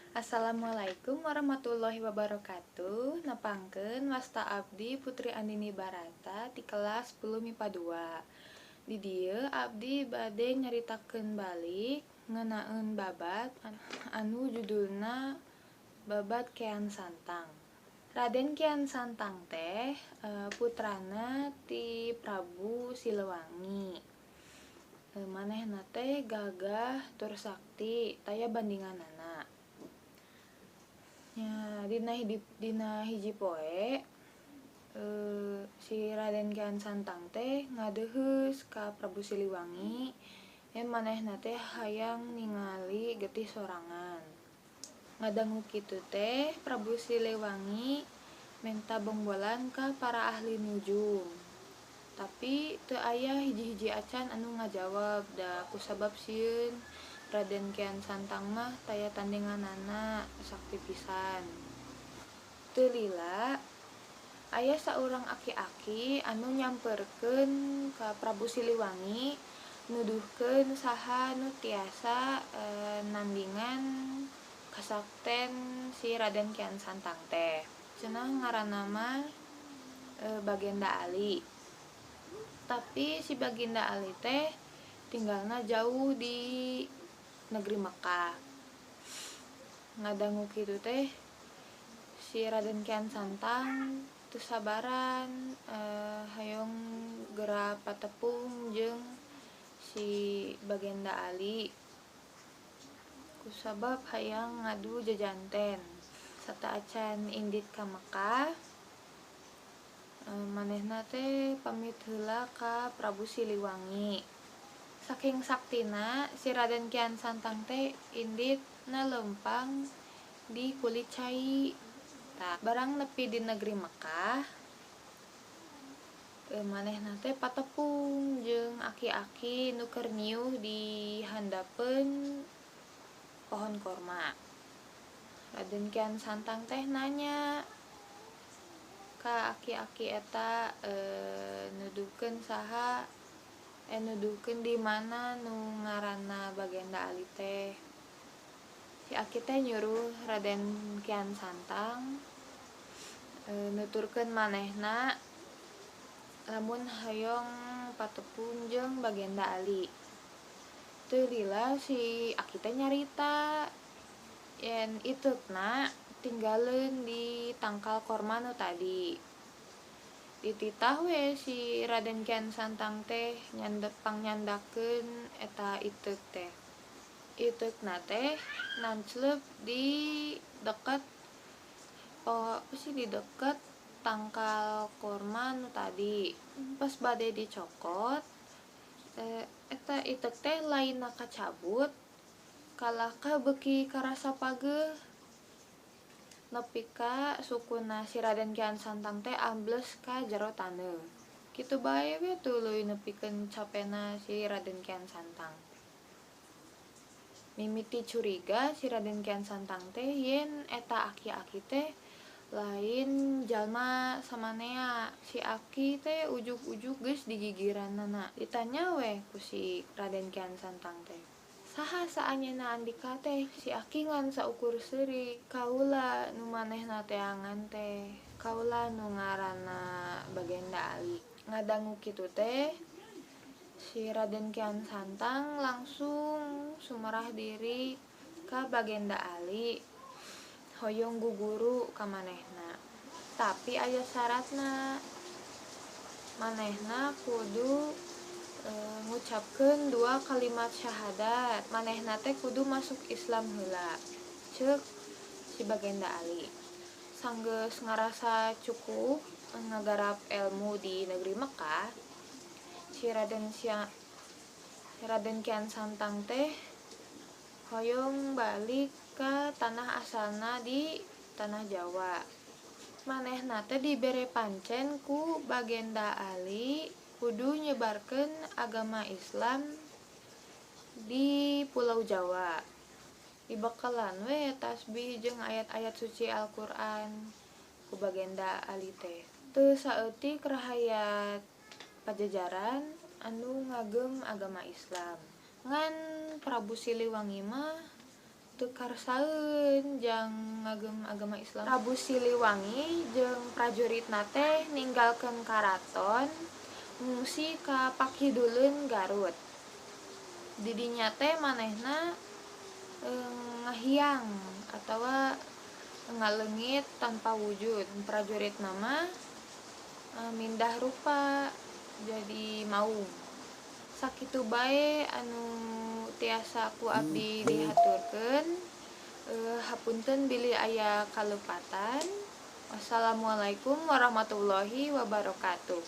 Assalamualaikum warahmatullahi wabarakatuh. Nepangkeun, wasta abdi Putri Andini Barata di kelas 10 MIPA 2. Di dieu abdi bade nyaritakeun balik ngeunaan babad anu judulna Babad Kian Santang. Raden Kian Santang teh putrana ti Prabu Siliwangi. Manehna teh gagah tur sakti, taya bandinganana. Nya, dina hiji poe si Raden Kian Santang teh ngadeuheus ka Prabu Siliwangi yen manehna teh hayang ningali getih sorangan. Ngadangu kitu teh, Prabu Siliwangi menta bongbolan ka para ahli nujum. Tapi teu aya hiji-hiji acan anu ngajawab, da kusabab sieun Raden Kian Santang mah taya tandinganana, sakti pisan. Teu lila aya saurang aki-aki anu nyamperkeun ka Prabu Siliwangi, nuduhkeun saha nu tiasa nandingan kasakten si Raden Kian Santang teh. Cenah ngaranna mah Bagenda Ali. Tapi si Baginda Ali teh tinggalna jauh di negeri Mekah. Ngadangu kitu teh, si Raden Kian Santang teu sabaran, hoyong geura patepung jeung si Bagenda Ali kusabab hayang ngadu jajanten. Sateuacan indit ka Mekah, manehna teh pamit heula ka Prabu Siliwangi. Saking saktina si Raden Kian Santang teh inditna leumpang di kulit cai. Tah, barang nepi di negeri Mekah, manehna teh patepung jeung aki-aki nu keur nyiuh di handapeun pohon korma. Raden Kian Santang teh nanya ka aki-aki eta, nuduhkeun saha, nuduhkeun di mana nu ngaranna Bagenda Ali teh. Si aki teh nyuruh Raden Kian Santang nuturkeun manehna lamun hoyong patepung jeung Bagenda Ali. Teu lila si aki teh nyarita yen iteukna tinggaleun di tangkal korma nu tadi. Dititah we si Raden Kian Santang teh pangnyandakeun eta iteuk teh. Iteukna teh nancleup di deket, oh, apa sih, di deket tangkal korma nu tadi. Pas bade dicokot, eta iteuk teh lainna kacabut, kalahka beuki karasa pageuh nepi ka sukuna si Raden Kian Santang teh ambles ka jero taneuh. Kitu bae we tuluy nepikeun capena si Raden Kian Santang. Mimiti curiga si Raden Kian Santang teh yen eta aki-aki teh lain jalma samanea. Si aki teh ujug-ujug geus digigiranana. Ditanya we ku si Raden Kian Santang teh, "Saha saanyeuna andika teh?" Si aki ngan saukur seuri, "Kaula nu manehna teangan teh, kaula nu ngaranna Bagenda Ali." Ngadangu kitu teh, si Raden Kian Santang langsung sumerah diri ka Bagenda Ali, hoyong guguru ka manehna. Tapi aya syaratna, manehna kudu ngucapkeun dua kalimat syahadat. Manehna teh kudu masuk Islam heula, ceuk si Bagenda Ali. Sanggeus ngarasa cukup ngagarap ilmu di negeri Mekah, si Raden Kian Santang teh hoyong balik ka tanah asalna di tanah Jawa. Manehna teh dibere pancen ku Bagenda Ali kudu nyebarkeun agama Islam di Pulau Jawa. Dibekalan we tasbih jeung ayat-ayat suci Al-Qur'an ku Bagenda Ali teh. Teu saeutik rahayat Pajajaran anu ngagem agama Islam. Ngan Prabu Siliwangi mah teu karsaeun jang ngagem agama Islam. Prabu Siliwangi jeung prajuritna teh ninggalkeun karaton ngungsi ka Pakiduleun Garut. Didinya teh manehna ngahiang atawa ngaleungit tanpa wujud. Prajuritna mah mindah rupa jadi maung. Sakitu bae anu tiasa ku abdi dihaturkeun. Hapunten bilih aya kalepatan. Wassalamualaikum warahmatullahi wabarakatuh.